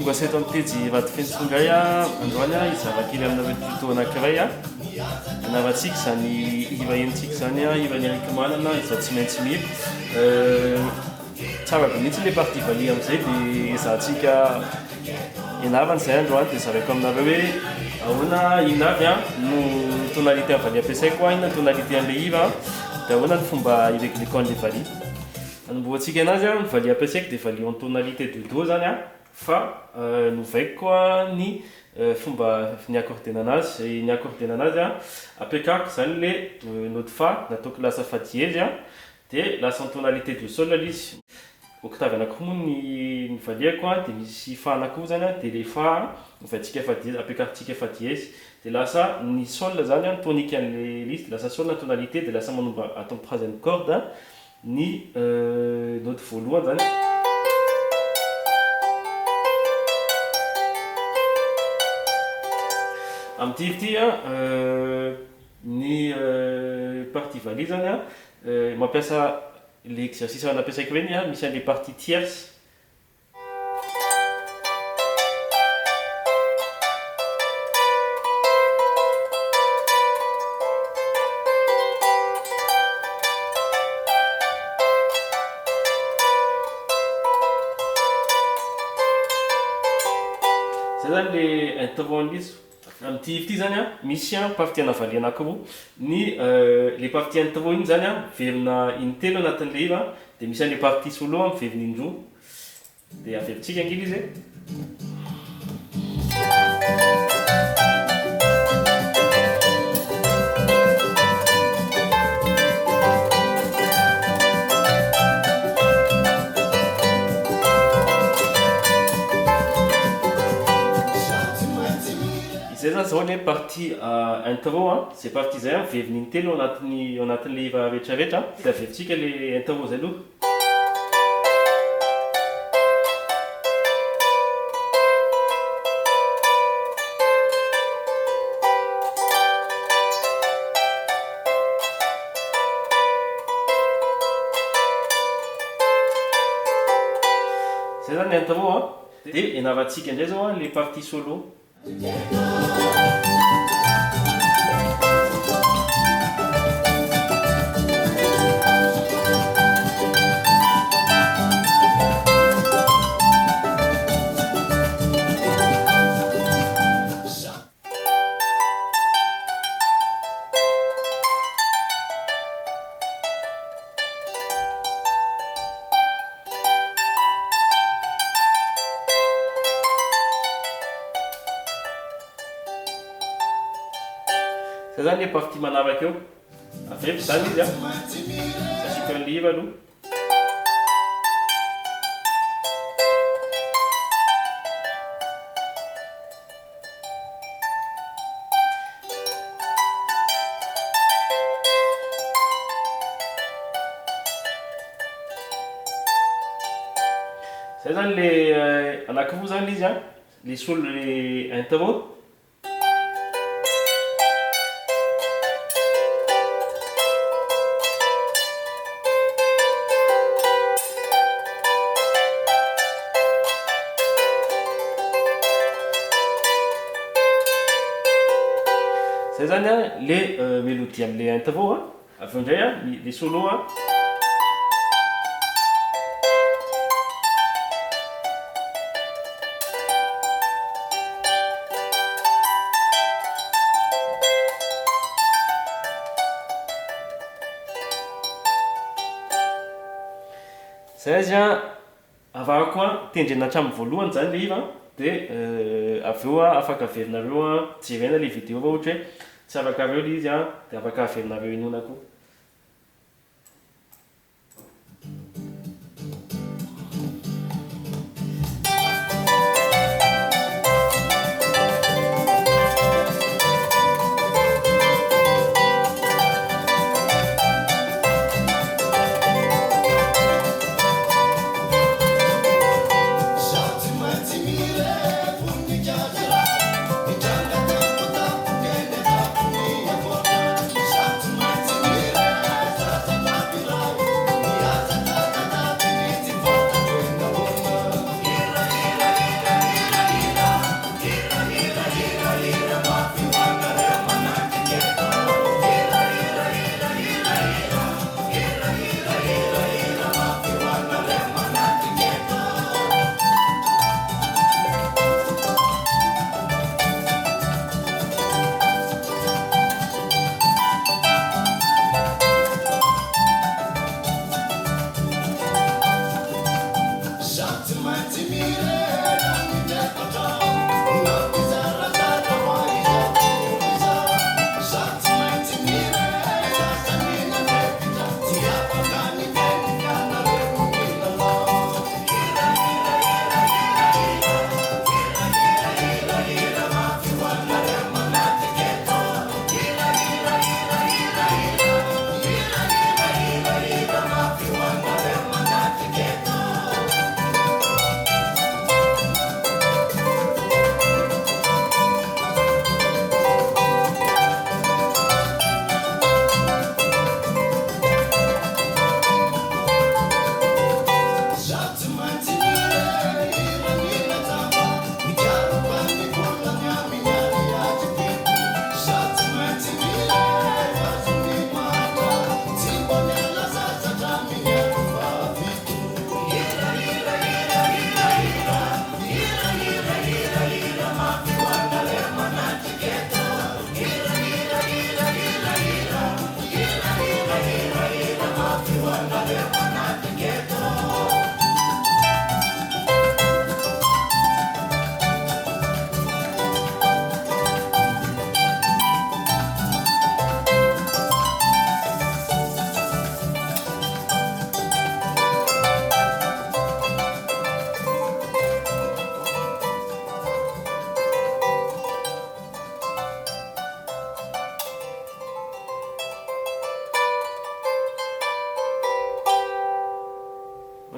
Tonga saina eto amin'ny pejy Vadifenitsoa indray aho androany aho hizara kely aminareo tuto anankiray aho. Ianarantsika izany hira henontsika izany hiran'i Eric Manana Izaho tsy maintsy mihira. Tsara be mihitsy ilay partie valiha amin'izay dia ezahantsika ianarana izay androany dia zaraiko aminareo hoe ahoana inona avy no tonalité an'ny valiha ampiasaiko, inona ny tonalité an'ilay hira dia ahoana ny fomba hi-regleko an'ilay valiha. Anombohantsika anazy an, ny valiha ampiasaiko dia valiha en tonalité de do zany an, fa novaiko ny fomba ni-accordena anazy, ni-accordena anazy an, ampiakariko zany le note fa nataoko lasa fa dièse an, dia lasa en tonalité de sol le izy, octave anakiroa moa ny ny valihako an, dia misy fa anakiroa zany an, dia le fa ovaintsika fa dièse, ampiakarintsika fa dièse, dia lasa ny sol zany an, ny tonique an'le izy dia lasa sol ny tonalité, dia lasa manomba ato amin'ny troisième corde Ny note voalohany zany. Amin'ity hira ity an, ny partie valiha zany an, mampiasa le exercice nampiasaiko ireny an, misy an'le partie tierce. Zay zany le intro an'izy. Amin'ity hira ity zany an, misy partie ana valiha anakiroa. Ny le partie intro iny zany an, miverina intelo anatin'le hira, dia misy an'le partie solo miverina indroa. Dia averintsika ange ilay izy e. Izay zany zao le partie intro a, zay partie zay a miverina intelo ao anatin'ny ao anatin'le hira rehetrarehetra, dia averintsika le intro zay aloha. Zay zany ny intro a, dia ianarantsika indray zao a le partie solo. Zay zany le partie manaraka eo. Averiko zany izy a. Asiako an'le hira aloha. Zay zany le anakiroa zany le izy an, le solo le intro. Zay zany an le mélodie amle intro an, avy eo indray an le solo an. Zay izy an, avarako an, tendrena hatramin'ny voalohany zany le hira de avy eo an afaka averinareo an jerena le video raha ohatra hoe tsy arakareo le izy an de afaka averinareo henoina koa.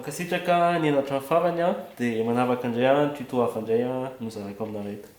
Mankasitraka ny hatramin'ny farany dia manaraka indray tuto hafa indray no zaraiko aminareo eto.